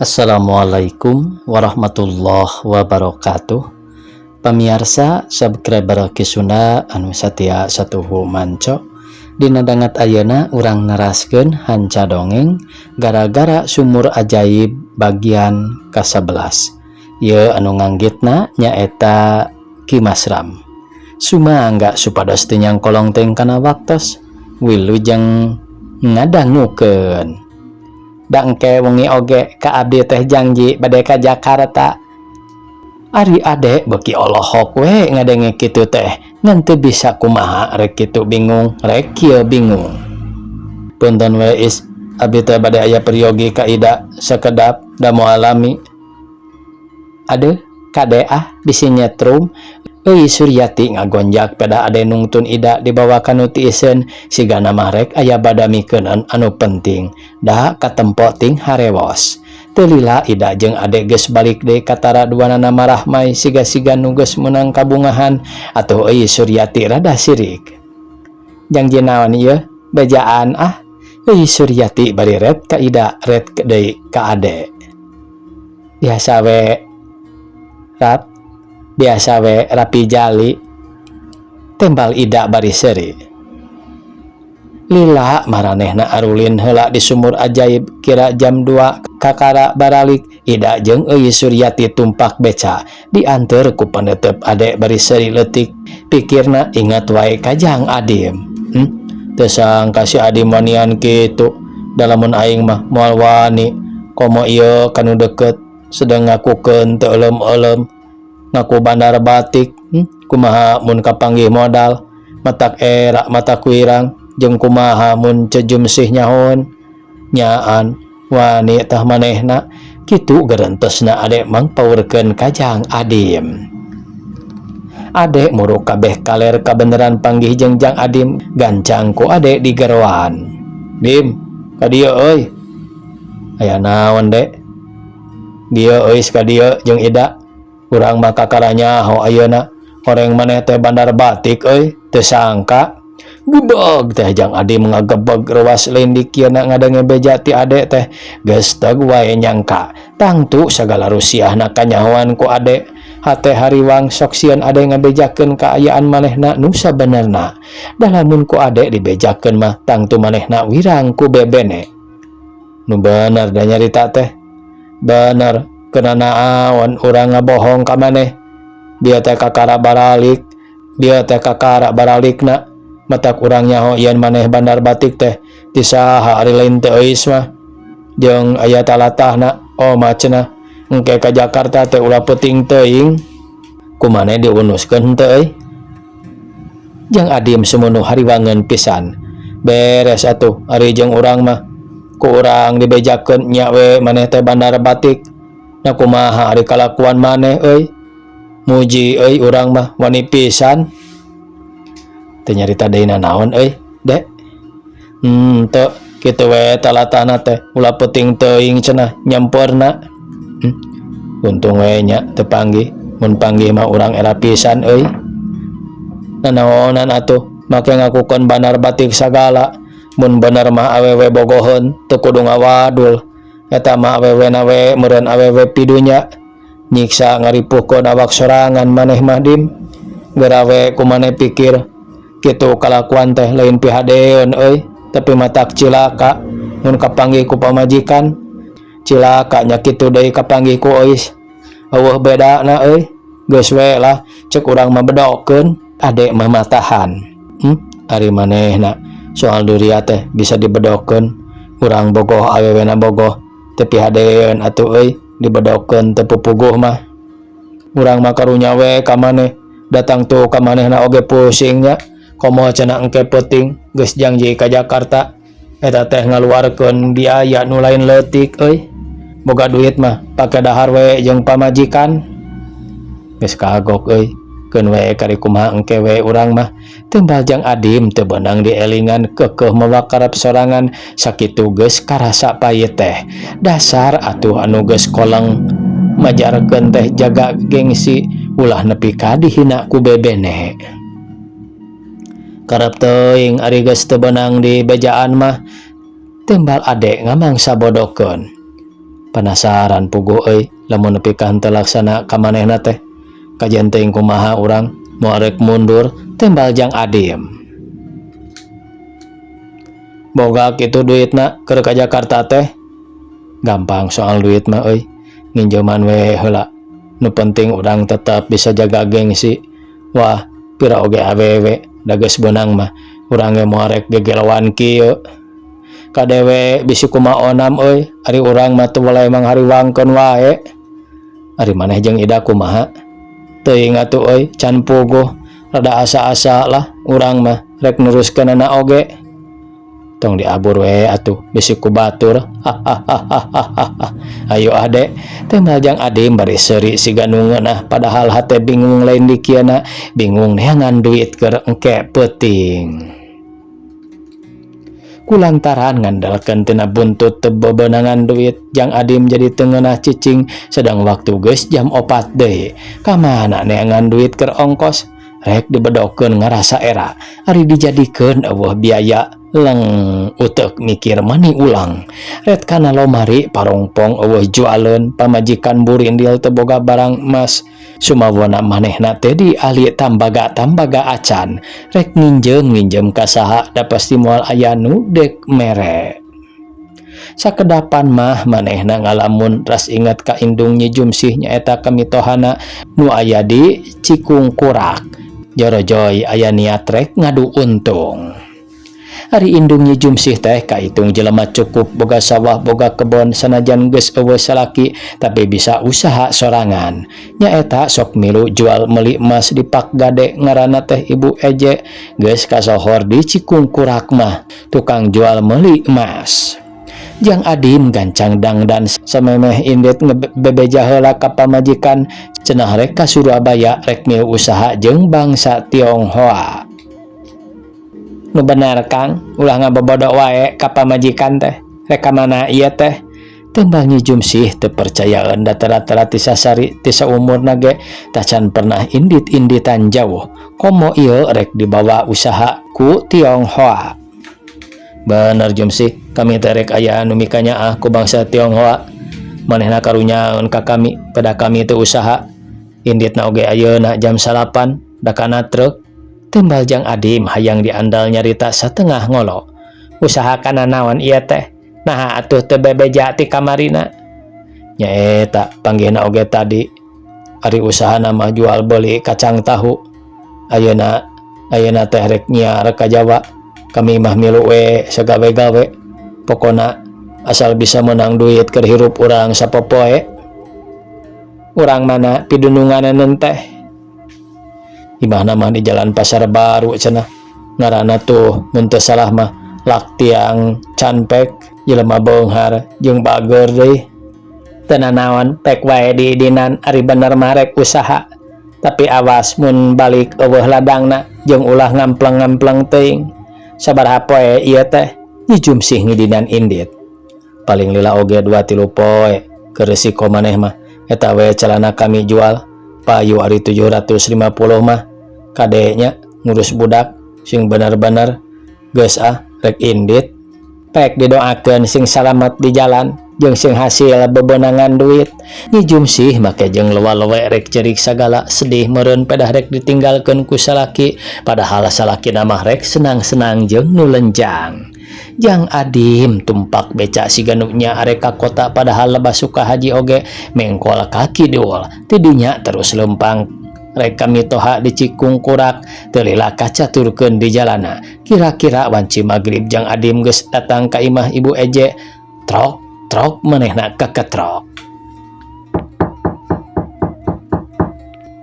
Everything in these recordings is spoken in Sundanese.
Assalamualaikum warahmatullahi wabarakatuh. Pamiarsa subscriber Kisunda anu satia satuhu manco. Dina danget ayeuna urang neraskeun hanca dongeng Gara-gara Sumur Ajaib bagian ka-11. Ieu anu nganggitna nyaeta Ki Masram. Sumangga supados teu nyangkolong teuing kana waktos. Wilujeng ngadangukeun. Da engke wengi oge ka abdi teh janji bade ka Jakarta. Ari Ade beuki olohok we ngadenge kitu teh, ngan teu bisa kumaha, rek kitu bingung rek kieu bingung. Punten we, Is, abdi teh bade aya peryogi ka Ida sakedap, da moal lami. Aduh, kade ah, bisi nyetrum. Euy Suryati ngagonjak pada Ade nungtun Ida dibawa kanu tiiseun, sigana mah rek aya badamikeun anu penting da katempo ting harewos. Teu lila Ida jeung Ade geus balik deui, katara duanana marahmai siga-siga nu geus meunang kabungahan. Atuh euy Suryati rada sirik. Janji naon ieu? Bejaan ah. Euy Suryati bari ret ka Ida, ret deui ka Ade. Biasa we rap, biasa we rapi jali, tembal Ida bari seuri. Lila maranehna arulin heula di sumur ajaib, kira jam 2 kakara baralik. Ida jeung Euy Suryati tumpak beca, dianteur ku panetep. Ade bari seuri leutik, pikirna ingat wae ka Jang Adim. Teu sangka si Adim wanian kitu, da lamun aing mah moal wani, komo ieu kanu deket sedang ngakukeun teu euleum-euleum ngaku bandar batik. Kumaha mun kapanggih modal? Matak era matak wirang. Jeung kumaha mun cejumsih nyahoeun nyaan wani tah manehna? Kitu gerentesna Ade mangpaurkeun ka Jang Adim. Ade muruk kabeh kaler kabeneran panggih jeung Jang Adim. Gancang ku Ade digeroan. Dim, ka dieu euy. Aya naon, Dek? Dieu euy, ka dieu jeung Ida. Urang mah kakara nyaho ayeuna horeng maneh teh bandar batik euy, teu sangka. Gebeg teh Jang Adim ngagebeg reuwas lain dikieuna. Ngadenge beja ti Ade teh geus teg wae nyangka tangtu sagala rusiahna kanyahoan ku Ade. Hate hariwang, sok sieun Ade ngabejakeun kaayaan manehna nu sabenerna, da lamun ku Ade dibejakeun mah tangtu manehna wirang ku bebene. Nu bener da nyarita teh bener, keuna naon urang ngabohong ka maneh? Dia teh kakara baralik, dia teh kakara baralikna. Matak urang nyaho yen maneh bandar batik teh ti saha ari lain teh Euis mah? Jeung aya talatahna, oh mah cenah engke ka Jakarta teh ulah peuting teuing. Ku maneh diunuskeun henteu euy? Jang Adim sumunuh hariwangeun pisan. Beres atuh ari jeung urang mah, ku urang dibejakeun nya we maneh teh bandar batik. Na kumaha ari kalakuan maneh euy? Muji euy urang mah, wani pisan. Teu nyarita deui naon euy, Dek? Teu kitu we talatahna teh, ulah peuting teuing cenah nyampeurna. Untung we nya teu panggih, mun panggih mah urang era pisan euy. Nanaonan atuh make ngakukeun bandar batik sagala? Mun bener mah awewe bogoheun teu kudu ngawadul. Eta mah awewe na we meureun awewe pidunya, nyiksa ngaripuhkeun awak sorangan maneh mah, Dim. Geura we ku maneh pikir kitu kalakuan teh lain pihadeeun euy, tapi matak cilaka mun kapanggih ku pamajikan. Cilaka nya kitu deui kapanggih ku Euis, eueuh bedana euy. Geus we lah, cek urang mah bedokeun. Ade mah matahan. Ari manehna soal duria teh bisa dibedokeun? Urang bogoh, awewena bogoh, teu pihadeeun atuh euy, dibedokeun teu pupuguh mah. Urang mah karunya we ka maneh, datang tuh ka manehna oge pusing nya, komo cenah engke peuting geus janji ka Jakarta. Eta teh ngaluarkeun biaya nu lain leutik euy. Boga duit mah pake dahar we jeung pamajikan. Geus kagok euy, keun we kari kumaha engke we urang mah, timbal Jang Adim teu beunang dielingan, keukeuh mawa karep sorangan. Sakitu geus karasa payet teh. Dasar atuh anu geus koleng majarkeun teh jaga gengsi, ulah nepi ka dihina ku bebene. Karep teuing ari geus teu beunang di bejaan mah, timbal Ade ngamangsa bodokeun. Panasaran puguh euy lamun nepi ka henteu laksana ka manehna teh. Kajian teuing kumaha urang moal rek mundur tembal Jang Adim. Boga kitu duitna keur ka Jakarta teh. Gampang soal duit mah euy, nginjeuman we heula. Nu penting urang tetap bisa jaga gengsi. Wah, pira oge awewe da geus beunang mah urang ge moal rek gegeloan kieu. Kadewe bisi kumaha onam euy, ari urang mah teu weleh manghariwangkeun wae. Ari maneh jeung Ida kumaha? Teuing atuh euy, can puguh. Rada asa-asa lah urang mah rek neruskeunana oge. Tong diabur we atuh bisi ku batur. Hahahahaha. Ayo ah dek, tembal Jang Adim bari seuri siga nu ngeunah padahal hate bingung lain dikieuna, bingung neangan duit keur engke peuting. Kulantaran ngandalkeun tina buntut teu bebenangan duit, Jang Adim jadi teu ngeunah cicing sedang waktu geus jam 4 deui. Ka mana neangan duit keur ongkos? Rek dibedokeun ngarasa era, ari dijadikeun eueuh biaya leng uteuk mikir mani ulang. Ret kana lomari parongpong eueuh jualeun, pamajikan burindil teu boga barang emas. Sumawona manehna teh diali tambaga-tambaga acan. Rek nginjeum-nginjeum ka saha da pasti moal aya nu dek mere. Sakedapan mah manehna ngalamun ras inget ka indung Nyi Jumsih nyaeta kamitohana nu aya di Cikungkurak. Jorojoy aya niat rek ngadu untung. Ari indung Nyi Jumsih teh kaitung jelema cukup boga sawah boga kebon sanajan geus eueuh salaki tapi bisa usaha sorangan. Nyaeta sok milu jual meuli emas di Pak Gade ngaranna teh Ibu Eje geus kasohor di Cikungkurak mah tukang jual meuli emas. Jang Adim gancang dangdan samemeh indit ngebebeja heula ka pamajikan cenah rek ka Surabaya rek milu usaha jeung bangsa Tionghoa. Nu bener Kang, ulah ngabobodo wae ka pamajikan teh. Rek ka mana ieu teh? Tembal Nyi Jumsih teu percayaeun da tara-tara ti sasari ti saumurna ge tacan pernah indit-inditan jauh. Komo ieu rek dibawa usaha ku Tionghoa. Bener Jumsih, kami teh rek aya anu mikanyaah ku bangsa Tionghoa. Manehna karunyaeun ka kami, pada kami teu usaha. Inditna oge ayeuna jam 9 da kana truk. Tembal Jang Adim hayang diandal nyarita satengah ngolo. Usaha kana naon ieu teh? Naha atuh teu bebeja ti kamarina? Nyaeta panggihna oge tadi. Ari usahana mah jual beli kacang tahu. Ayeuna ayeuna teh rek nyiar ka Jawa. Kami mah milu we sagawe-gawe. Pokona asal bisa menang duit keur hirup urang sapopoe. Urang mana pidununganan teh? Imahna mah di jalan Pasar Baru cenah. Ngaranna tuh mun teu salah mah Laktiang Canpek jelema beunghar jeung bager deui. Teu nanaon pek wae diidinan ari bener mah rek usaha. Tapi awas mun balik eueuh ladangna jeung ulah ngampleng-ngampleng teuing. Sabaraha poe ieu teh? Nyi Jumsih ngidinan indit. Paling lila oge 2-3 poe keur resiko maneh mah. Eta we celana kami jual payu ari 750 mah. Kadenya ngurus budak sing bener-bener geus ah rek indit. Pek didoakeun sing salamet di jalan jeung sing hasil bebenangan duit. Nyi Jumsih make jeung lewa-lewe rek cerik sagala sedih meureun pedah rek ditinggalkeun ku salaki padahal salakina mah rek senang-senang jeung nu lenjang. Jang Adim tumpak beca siga nu nya arek ka kota padahal lebah Sukahaji oge mengkol ka kidul tidinya terus lempang rek kamitoha di Cikungkurak teu lila kacaturkeun di jalana. Kira-kira wanci magrib Jang Adim geus datang ka imah Ibu Eje. Trok trok manehna keketrok.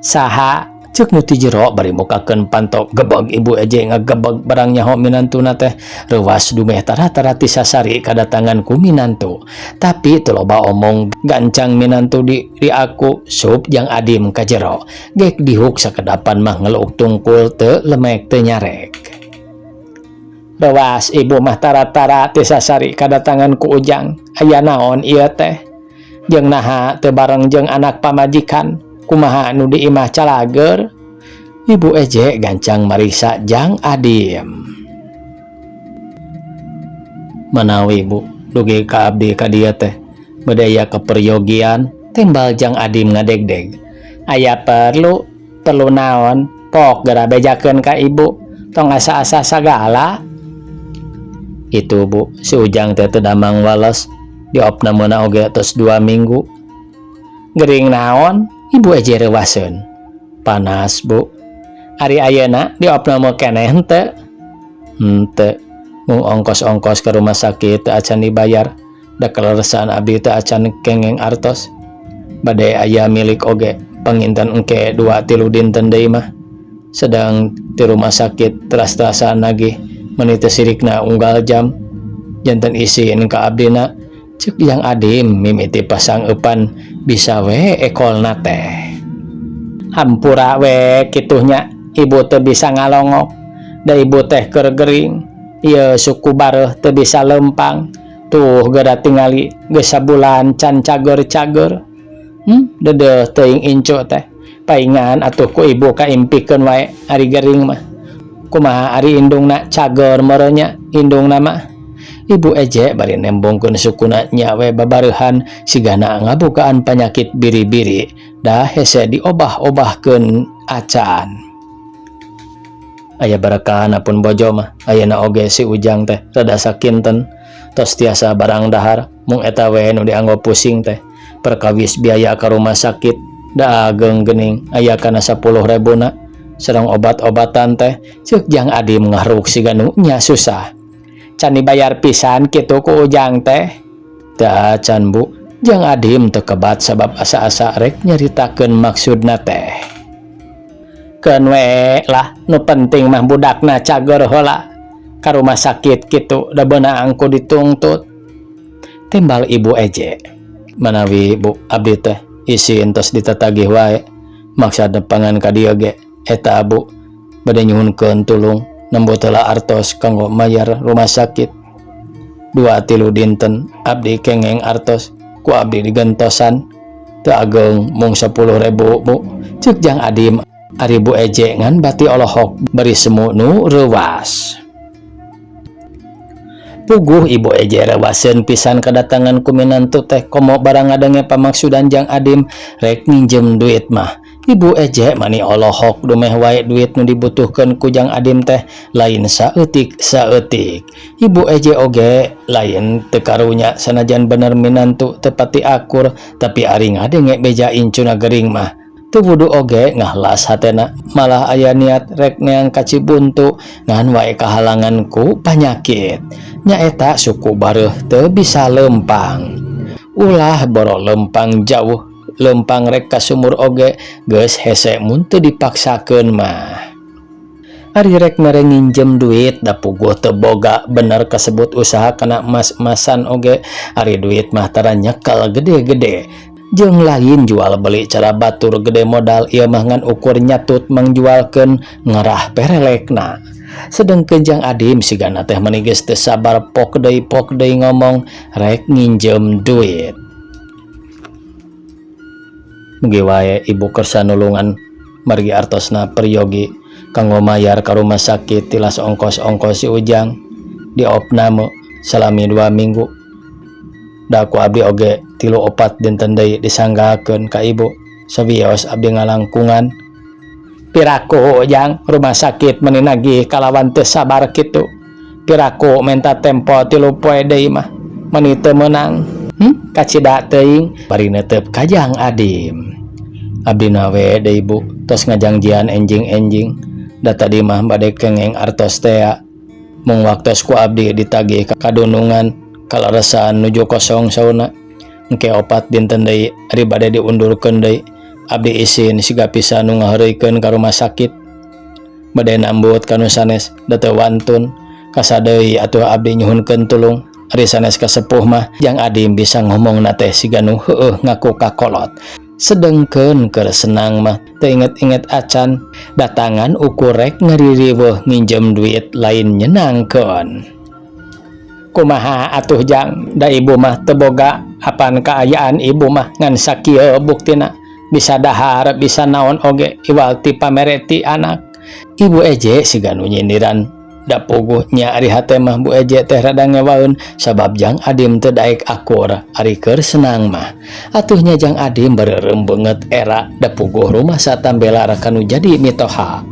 Saha Cek nu ti jero bari mukakeun panto gebeg Ibu Eje ngagebeg barang nyaho minantuna teh reuwas dumeh tara-tara ti sasari kadatangan ku minantu. Tapi teu loba omong gancang minantu di aku sup Jang Adim ka jero. Gek dihuk sakedapan mah ngeluuk tungkul teu lemek teu nyarek. Reuwas ibu mah tara-tara ti sasari kadatangan ku Ujang. Aya naon ieu teh? Jeung naha teu bareng jeung anak pamajikan? Kumaha anu di imah calager? Ibu Eje gancang mariksa Jang Adim. Manawi Bu, dugi ka abdi ka dieu teh. Bade aya keperyogian, timbal Jang Adim ngadegdeg. Aya perlu, perlu naon? Pok geura bejakeun ka ibu, tong asa-asa sagala. Itu bu, si Ujang teh teu damang wales, diopnamena oge tos 2 minggu. Gering naon? Ibu Eje reuwaseun. Panas bu. Ari ayeuna diopname keneh henteu? Henteu. Mung ongkos-ongkos ke rumah sakit teu acan dibayar. Da kaleresan abdi teu acan kengeng artos. Bade aya milik oge panginten engke 2-3 dinten deui mah. Sedang di rumah sakit teras-terasan nagih meni teu sirikna unggal jam. Janten isin ka abdina, ceuk Jang Adim mimiti pasangeupan bisa we ekolna teh. Hampura we kitu nya, ibu teu bisa ngalongok. Da ibu teh keur gering. Ieu suku bareuh teu bisa lempang. Tuh geura tingali geus sabulan can cager-cager. Deudeuh teuing incu teh. Paingan atuh ku ibu kaimpikeun wae ari gering mah. Kumaha ari indungna cager meureun nya indungna mah. Ibu Eje bari nembongkeun sukuna nya we babareuhan sigana ngabukaan panyakit biri-biri da hese diobah-obahkeun acan. Aya barakahna pun bojo mah ayeuna oge si Ujang teh rada sakinten tos tiasa barang dahar mung eta we nu dianggo pusing teh perkawis biaya ka rumah sakit da ageng geuning aya kana 10 rebuna sareng obat-obatan teh, ceuk Jang Adim ngahruk siga nu nya susah. Can dibayar pisan kitu ku Ujang teh? Teu acan bu. Jang Adim teu kebat sabab asa-asa rek nyaritakeun maksudna teh. Keun we lah, nu penting mah budakna cager heula. Ka rumah sakit kitu da beunang ku ditungtut. Timbal Ibu Eje. Manawi bu abdi teh isin tos ditatagih wae. Maksad nepangan ka dieu ge eta bu bade nyuhunkeun tulung nembut heula artos kanggo mayar rumah sakit. 2-3 dinten abdi kengeng artos ku abdi digentosan. Teu ageng mung 10.000 bu, ceuk Jang Adim. Ari Bu Eje ngan bati olohok bari semu nu reuwas. Puguh Ibu Eje reuwaseun pisan kedatangan ku minantu teh komo barang ngadenge pamaksudan Jang Adim rek minjem duit mah. Ibu Eje mani olohok dumeh wae duit nu dibutuhkeun ku Jang Adim teh lain saeutik saeutik. Ibu Eje oge lain teu karunya sanajan bener minantu teu pati akur, tapi ari ngadenge beja incuna gering mah teu wudu oge ngahlas hatena, malah aya niat rek neang ka Cibuntu ngan wae kahalangan ku panyakit. Nyaeta suku bareuh teu bisa lempang. Ulah boro lempang jauh, lempang rek ka sumur oge geus hese mun teu dipaksakeun mah. Ari rek mere nginjem duit da puguh teu boga bener kasebut usaha kana emas-emasan oge, ari duit mah tara nyekel gede-gede. Jeung lain jual beli cara batur gede modal, ieu mah ngan ukur nyatut mangjualkeun ngarah perelekna. Sedengkeun Jang Adim sigana teh meni geus teu sabar pok deui pok deui ngomong rek nginjem duit. Mugi wae ibu kersa nulungan margi artosna peryogi kanggo mayar ka rumah sakit tilas ongkos-ongkos si Ujang diopname salami 2 minggu. Da ku abdi oge 3-4 dinten deui disanggakeun ka ibu sawios abdi ngalangkungan. Piraku Jang rumah sakit meni nagih kalawan teu sabar kitu. Piraku menta tempo 3 poe deui mah meni teu meunang. Kacida teuing bari neuteup ka Jang Adim. Abdi na we deui bu tos ngajangjian enjing-enjing. Da tadi mah bade kengeng artos tea. Mung waktos ku abdi ditagih kadunungan kaleresan nuju kosong sauna. Engke 4 dinten deui ari bade diundurkeun deui. Abdi isin siga pisan nu ngaheureuykeun ka rumah sakit. Bade nambut ka nu sanes da teu wantun. Kasadeui atuh abdi nyuhunkeun tulung. Ari sanes kasepuh mah Jang Adim bisa ngomongna teh siga nu heueuh ngaku kakolot. Sedengkeun keur senang mah teu inget-inget acan datangan ukur rek ngaririweuh nginjem duit lain nyenangkeun. Kumaha atuh Jang, da ibu mah teu boga apan kaayaan ibu mah ngan sakieu buktina bisa dahar bisa naon oge iwal ti pamere ti anak. Ibu Eje siga nu nyindiran Da puguh nya ari hate mah Bu Eje teh rada ngewaeun sabab Jang Adim teu daek akur ari keur senang mah. Atuh nya Jang Adim bareureum beungeut era da puguh rumasa tambela ka nu jadi mitoha.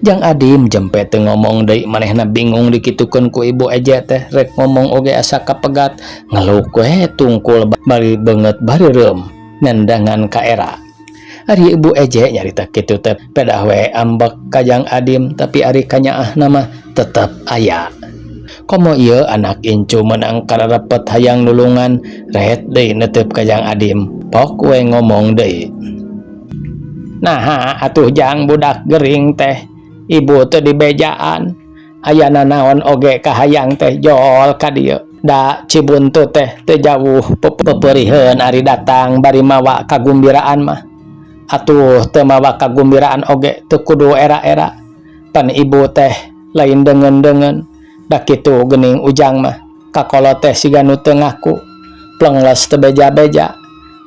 Jang Adim jempe teu ngomong deui manehna bingung dikitukeun ku Ibu Eje teh rek ngomong oge asa kapegat ngeluk we tungkul bari beungeut bareureum nendangan ka era. Ari Ibu Eje nyarita kitu teh pedah we ambek ka Jang Adim tapi ari kanyaahna mah tetep aya. Komo ieu anak incu meunang kararepet hayang nulungan ret deui neuteup ka Jang Adim pok we ngomong deui. Naha atuh Jang budak gering teh ibu teu dibejaan aya nanaon oge kahayang teh jol ka dieu da Cibuntu teh teu jauh peperiheun ari datang bari mawa kagumbiraan mah atuh teu mawa kagumbiraan oge teu kudu era-era pan ibu teh lain deungeun-deungeun da kitu geuning Ujang mah kakolot teh siga nu teu ngaku plengles teu beja-beja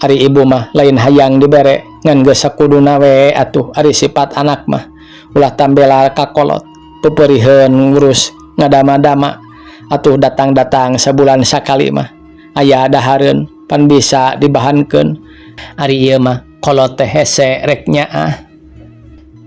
ari ibu mah lain hayang dibere ngan geus sakuduna we atuh ari sifat anak mah ulah tambela kakolot peperiheun ngurus ngadama-dama atuh datang-datang sabulan sakali mah aya dahareun pan bisa dibahankeun ari ieu mah kolot teh hese rek nyaah.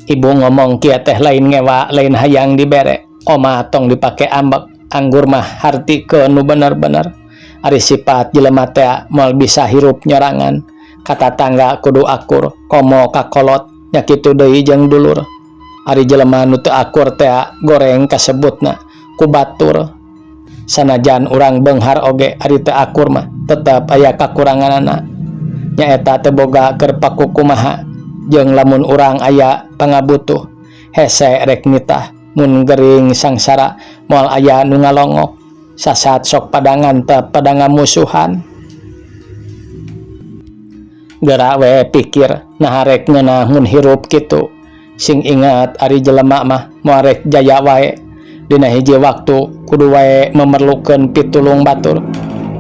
Ibu ngomong kieu teh lain ngewa lain hayang dibere oma tong dipake ambek anggur mah hartikeun nu bener-bener ari sifat jelema teh moal bisa hirup nyorangan ka tatangga kudu akur komo ka kolot nya kitu deui jeung dulur ari jelema nu teu akur teh goreng kasebutna ku batur sanajan urang beunghar oge ari teu akur mah tetep aya kakuranganana nyaeta teu boga keur pakukumaha jeung lamun urang aya pangabutuh hese rek nitah mun gering sangsara moal aya nu ngalongok sasat sok pada ngantep pada ngamusuhan geura we pikir naha rek ngeunah mun hirup kitu sing ingat ari jelema mah moal rek jaya wae dina hiji waktu kudu wae memerlukeun pitulung batur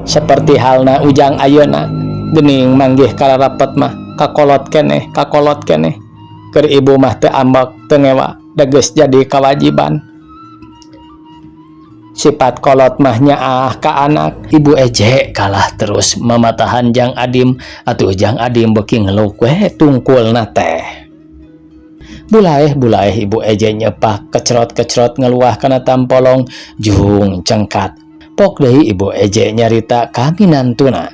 seperti halna Ujang ayeuna geuning manggih kararepet mah kakolot keneh keur ibu mah teu ambek teu ngewa da geus jadi kawajiban sifat kolot mah nyaah ka anak. Ibu Eje kalah terus mamatahan Jang Adim atuh Jang Adim beuki ngeluk we tungkulna teh. Bulaeh bulaeh Ibu Eje nyepak kecrot-kecrot ngeluah kana tampolong jung cengkat pok deui Ibu Eje nyarita ka minantuna.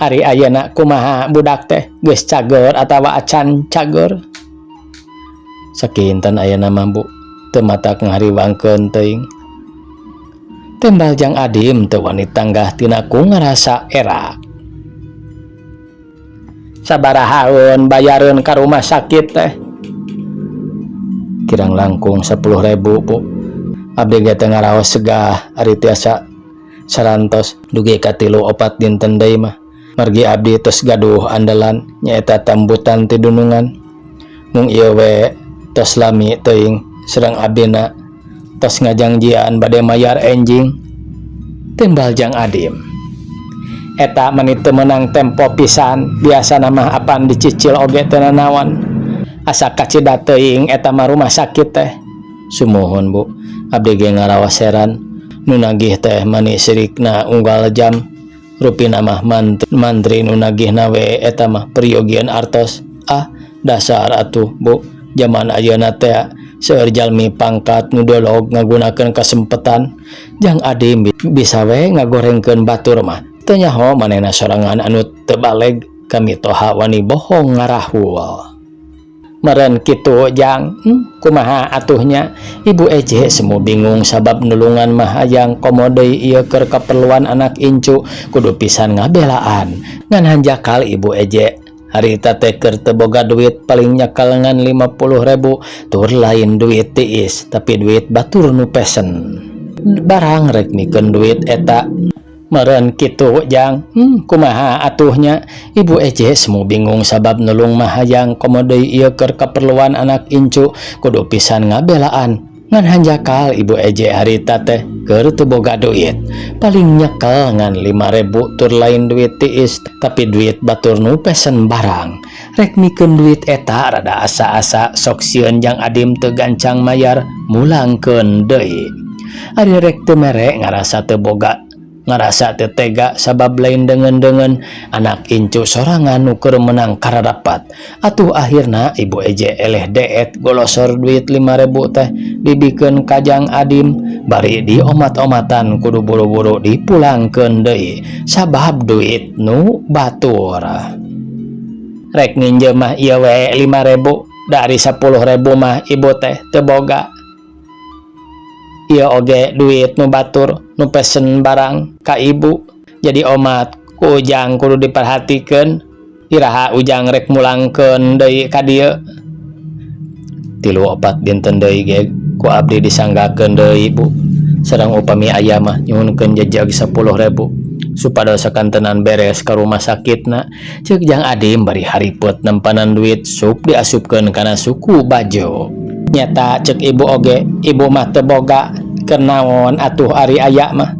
Ari ayeuna kumaha budak teh geus cager atawa acan cager? Sakinten ayeuna mah Bu teu matak ngahariwangkeun teuing. Tembal Jang Adim teu wani tanggah tina ku ngarasa era. Sabarahaeun bayareun ka rumah sakit teh? Kirang langkung 10.000 Bu. Abdi ge teu ngaraos segah ari tiasa sarantos dugi ka 3-4 dinten deui mah. Margi abdi tos gaduh andalan nyaeta tambutan ti dunungan. Mung ieu we tos lami teuing sareng abdina tos ngajangjian bade mayar enjing. Timbal Jang Adim. Eta meni teu meunang tempo pisan biasana mah apan dicicil oge teu nanaon. Asa kacida teuing eta mah rumah sakit teh. Sumuhun Bu, abdi ge ngaraos heran nu nagih teh mani sirikna unggal jam. Rupina mah mantri nu nagihna we eta mah peryogian artos. Ah, dasar atuh Bu, jaman ayeuna teh seueur jalmi pangkat nu dolog ngagunakeun kasempetan. Jang Adim bisa we ngagorengkeun batur mah. Teu nyaho manehna sorangan anu teu baleg ka mitoha wani bohong ngarahul. Meren kitu Jang, kumaha atuhnya? Ibu Eje semu bingung sabab nulungan mah hayang komo deui ieu keur kaperluan anak incu kudu pisan ngabelaan. Ngan hanjakal Ibu Eje harita teh keur teu boga duit paling nyakal ngan 50.000 tur lain duit tiis tapi duit batur nu pesen. Barang rek mikeun duit eta. Meren kitu Jang, kumaha atuhnya? Ibu Eje semu bingung sabab nulung mah hayang komo deui ieu keur kaperluan anak incu kudu pisan ngabelaan. Ngan hanjakal Ibu Eje harita teh keur teu boga duit. Paling nyekel ngan 5.000 tur lain duit tiis, tapi duit batur nu pesen barang. Rek mikeun duit eta rada asa-asa, sok sieun Jang Adim teu gancang mayar, mulangkeun deui. Ari rek teu mere ngarasa teu boga, ngarasa teu tega, sabab lain deungeun-deungeun anak incu sorangan nu keur meunang kararapat. Atuh akhirna Ibu Eje eleh deet golosor duit 5.000 teh dibikeun ka Jang Adim, bari diomat-omatan kudu buru-buru dipulangkeun deui sabab duit nu batur. Rek nginjem mah ieu we 5.000, dari 10.000 mah ibu teh teu boga. Ieu oge duit nu batur nu pesen barang ka ibu, jadi omat ku Ujang kudu diperhatikeun. Iraha Ujang rek mulangkeun deui ka dieu? 3-4 dinten deui ge ku abdi disanggakeun deui, Bu. Sareng upami aya mah nyuhunkeun jejeg 10.000 supados sakantenan beres ka rumah sakitna, ceuk Jang Adim bari haripet nempanan duit sup diasupkeun kana suku baju. Nyata, cek ibu oge, ibu mah teu boga. Keur naon atuh ari aya mah?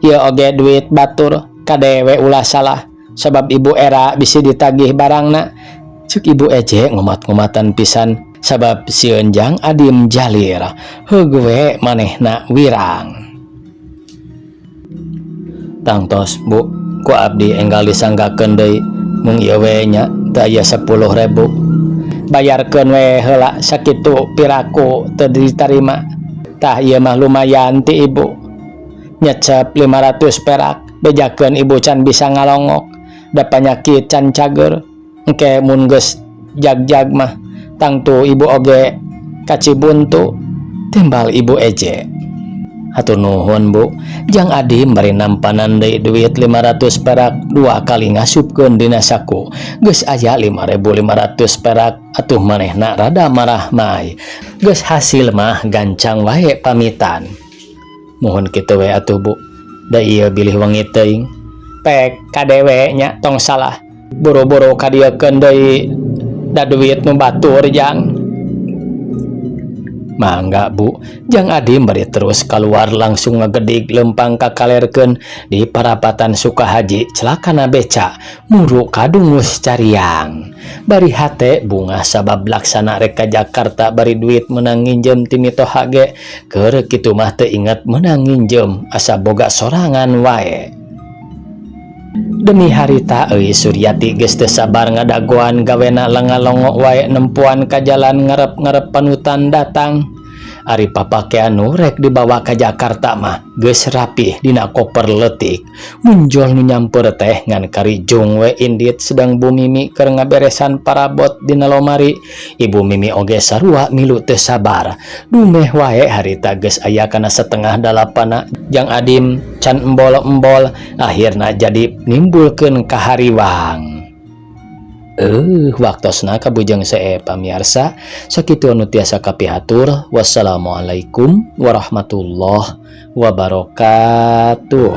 Ieu oge duit batur, kade we ulah salah, sabab ibu era bisi ditagih barangna, cek Ibu Ece ngomat-ngomatan pisan sabab sieun Jang Adim jalir. Heug we manehna wirang. Tangtos, Bu, ku abdi enggal disanggakeun deui. Mung ieu we nya, teu aya 10.000. Bayarkeun we heula sakitu, piraku teu ditarima. Tah, ieu mah lumayan ti ibu, nyecep 500 perak. Bejakeun ibu can bisa ngalongok da panyakit can cager. Engke mun geus jag-jag mah tangtu ibu oge kacibuntu, timbal Ibu Ece. Hatur nuhun, Bu. Jang Adim bari nampanan deui duit 500 perak dua kali ngasupkeun dina saku. Geus aya 5.500 perak, atuh manehna rada marah mai. Geus hasil mah gancang wae pamitan. Muhun, kitu we atuh, Bu. Da ieu bilih wengi teuing. Pek kade we nya, tong salah. Buru-buru kadieukeun deui da duit nu batur, Jang. Mangga, Bu. Jang Adim bari terus keluar langsung ngegedig lempang kakalerkeun di parapatan Sukahaji, celakana beca muru kadungus cariang. Bari hate bungah sabab laksana rek ka Jakarta bari duit menang nginjem ti mitoha ge keur kitu mah teu inget menang nginjem, asa boga sorangan wae. Demi harita euy Suryati geus teu sabar ngadagoan gawena, lenga-longo wae nempuan ka jalan ngarep-ngarep panutan datang. Ari papakean nu rek dibawa ka Jakarta mah geus rapih dina koper leutik. Munjol nu nyamper teh ngan karijung we indit, sedang Bu Mimi keur ngaberesan parabot dina lomari. Ibu Mimi oge sarua milu teu sabar. Dumeh wae harita geus aya kana setengah dalapanna. Jang Adim can embol-embol, akhirna jadi nimbulkeun kahariwang. Waktosna kabujeng see, pamiarsa. Sakitu anu tiasa kapihatur. Wassalamualaikum warahmatullahi wabarakatuh.